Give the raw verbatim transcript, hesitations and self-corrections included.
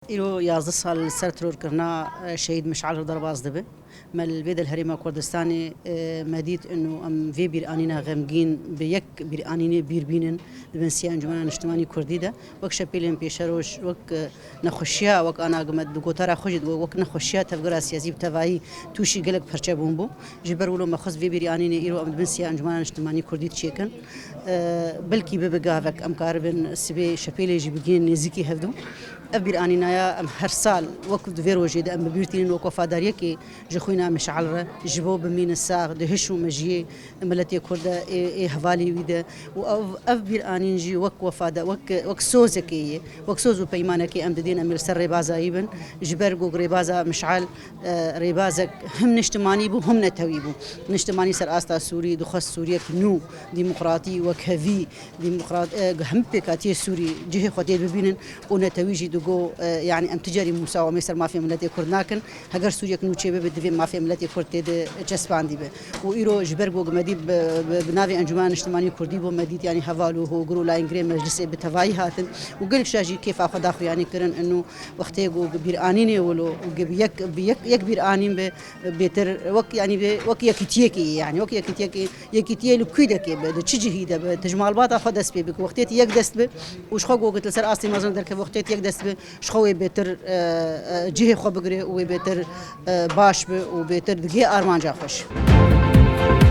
Îro yazdeh sal li ser terorkirina, e, Şehîd Mişal re derbas dibe. Me li vê de li Herêma Kurdistanê, e, me dît ino em vê bîranîna xemgîn bi yek bîranînê bîr bînin di bin siya Encûmena Niştimanî Kurdî de. Wek şepêlên pêşeroj, wek, e, nexweşiya, wek ana me di gotara xwe jî digot, wek nexweşiya tevgera siyasî bi tevayî tûşî gelek perçebûn bû. Ji ber wilo me xwest vê bîranînê îro em di bin siya Encûmena Niştimanî Kurdî çêkin. E, belkî bibe gavek em karibin sibê şepêlê jî bigihên nêzîkî hevdû. Ev bîranînaya em her sal wek di vê rojê de em bi bîr tînin wek wefadariyekê ji xwîna Mişal re, ji bo bimîne sax di hiş û mejiyê miletê Kurd de, ê, ê hevalê wî de. Û ev, ev bîranîn jî wek wefada-, wek, wek sozekê ye, wek soz û peymanekê em didên em ê li ser rêbaza wî bin. Ji ber ku rêbaza Mişal, e, rêbazek him niştimanî bû, him netewî bû. Niştimanî ser asta Sûrî dixwest Sûriyek nû, demokratî, wekhevî, demokrat, e, hemî pêkhatiyê Sûrî cihê xwe tê bibînin û netewî jî digo, e, yanî em ti carî musawamê ser mafê miletê Kurd nakin. Heger Sûriyek nû çêbibe, divê mafê miletê Kurd tê de çespandî be. Û îro ji ber ku me dît bi, bi, bi navê Encûmena Niştimanî Kurdî bû, me dît yanî heval û hogir û layîngirê meclisê bi tevayî hatin û gelek şa jî kêfa xwe da xwe yanî kirin. Ino wextê ku bi bîranînê wilo û bi yek, bi yek, yek bîranîn be, bêtir wek, yanî, bê wek yekîtiyekê ye, yanî wek yekîtiyekê, yekîtiyê li kû dekê be, di çi cihî de be, tu ji malbata xwe dest pê bike. Wextê tu yek dest be û ji xwe gogit li ser astê mezin derkeve, wextê tu yek dest be, ji xwe wê bêtir, e, e, cihê xwe bigire û wê bêtir, e, baş be û bêtir digihê armanca xwe jî.